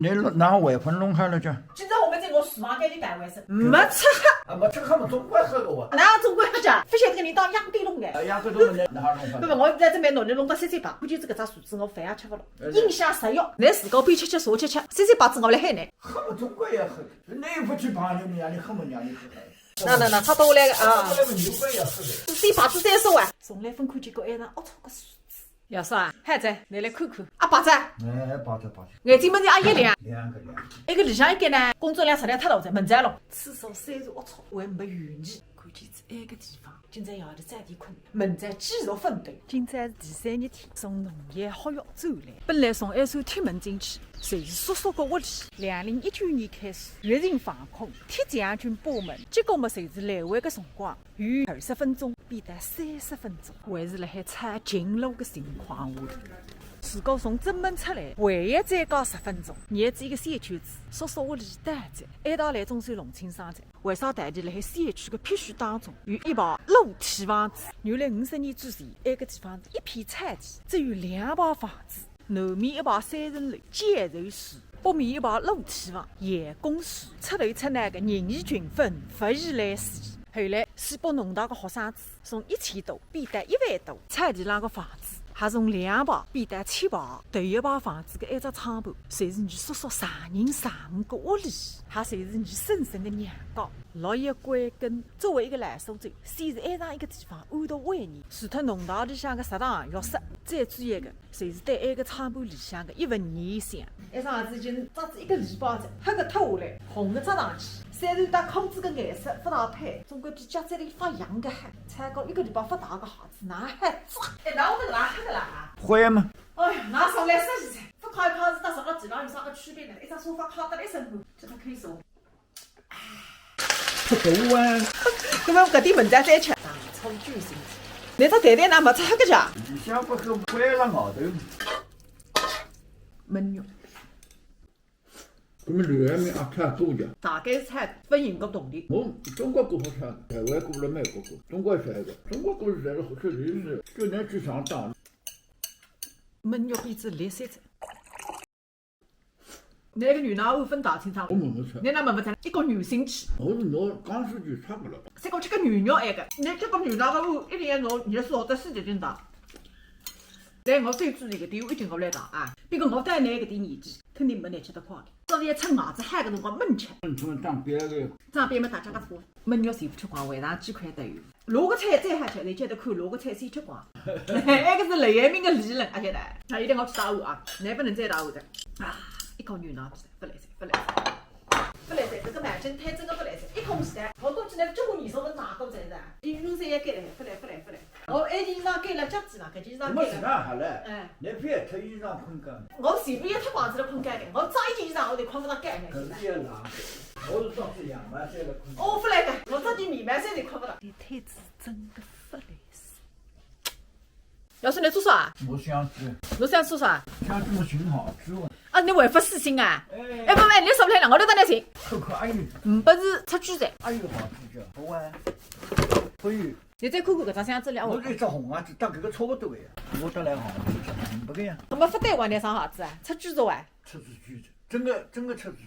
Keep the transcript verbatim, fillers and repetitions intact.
侬弄，拿回粉弄好了叫？今朝我们这个厨房给你带回去，没吃黑。啊，没吃黑嘛，总归黑个哇。哪总归黑着？勿晓得搿里当样底弄个。啊，样底弄个，哪弄法？对吧？我在这边弄，侬弄到三三八，估计这个只数字我饭也吃勿落。哎，印象实用。侬自家边吃吃，啥吃吃，三三八子我来喊侬。黑嘛，总归要黑个，侬又勿去碰人家，你黑嘛，让你黑黑。那那那，他到我来个啊。黑嘛，总归要黑个。三八子再说啊，从来勿看见过一张龌龊个数字。 爷叔啊，还在，侬来看看。啊，摆仔。哎，摆仔，摆仔。眼睛门前阿一亮。亮个，亮个。埃个里向一间呢，工作量实在太大了，门前咯。厕所虽然龌龊，还没油泥，关键是埃个地方，今朝夜里早点困，明朝继续奋斗。今朝是第三日天，从农业学院转来，本来从埃扇铁门进去，侪是叔叔个屋里。两零一九年开始，疫情防控，铁匠军部门，结果么侪是来回个辰光， 由二十分钟变得三十分钟，还是辣海抄近路个情况下头。如果从正门出来，还要再加十分钟，绕仔一个小圈子，叔叔屋里到哉，一道来总算弄清爽哉。为啥大家辣海小区个偏远当中有一排露天房子？原来五十年之前，埃个地方是一片菜地，只有两排房子。 南面一排三层楼，建筑师，北面一排露天房，办公室，出头出那个人以群分，物以类聚。后来，西北农大个学生子从一千多变到一万多，菜地浪个房子还从两排变到七排。头一排房子个一只窗户，侪是伲叔叔丈人丈母个屋里，还侪是伲婶婶个娘家。落叶归根，作为一个老苏州，先是爱上一个地方，安度晚年，除脱农大里向个食堂、浴室，最主要个 侪是对埃个窗户里向个一份念想。埃双鞋子已经着仔一个礼拜哉，黑个脱下来，红个着上去，虽然搭裤子个颜色勿大配，总归比脚趾里发痒个好。穿过一个礼拜勿汏个鞋子，哪还着？哎，哪会得搿能黑个啦？灰嘛。哎呀，哪上来设计噻？勿揩一揩是搭着了地浪有啥个区别呢？一只沙发揩得来一身汗，这个可以说。 吃大碗。搿么搿点文章再吃。大抽酒心。侬只袋袋哪没拆黑个啊？里向勿是关了外头。焖肉。搿么里向面也差多点。大概是差勿赢个铜钿。我中国过勿差，台湾过了美国过，中国啥个？中国过是来了好吃的是，就拿去上当。焖肉比子绿色子。 拿个牛奶碗分大清爽。我问勿出。侬哪问勿出？一个牛心气。我是拿江苏就差勿了。三个吃个牛肉埃个，侬搿个牛奶个碗一定要拿热水或者水滴滴打。但我最注意个点，我一定要来讲啊，比如我到㑚搿点年纪，肯定没侬吃得快个。所以趁牙齿好个辰光猛吃。嗯，他们长膘个。长膘嘛，大家个说。 焖肉全部吃光，晚上几块都有。哪个菜最好吃，侪叫得看哪个菜先吃光。埃个是刘一鸣个理论，阿晓得？啊，一定要去打我啊！侬勿能再打我的。啊，一口牛奶，勿来塞，勿来塞，勿来塞，搿个蛮真太真个勿来塞，一口气的，我估计那中国女生们哪个在的？你用这些给嘞，勿来，勿来，勿来。我一定要给了夹子了，搿就是让给了。我是哪好了？哎。侬覅脱衣裳困觉。我随便一脱光子了困觉的，我着一件衣裳我就困勿着觉了。搿是也冷。 我是着只羊毛衫来困。哦，勿来个，我着件棉毛衫侪困勿着。侬太子真个勿来事。要是侬做啥？我想去。侬想做啥？想去么寻好吃个。啊，侬还勿死心啊？哎。哎，勿勿，侬说勿来了，我来搭侬寻。看看，哎呦。嗯，勿是出去噻。哎呦，好吃个，好啊。可以。侬再看看搿只箱子里，我这只红啊，就搭搿个差勿多个呀。我搭来好，搿个呀。那么勿对哇，侬上好子啊，出去着啊？出去，真个真个出去。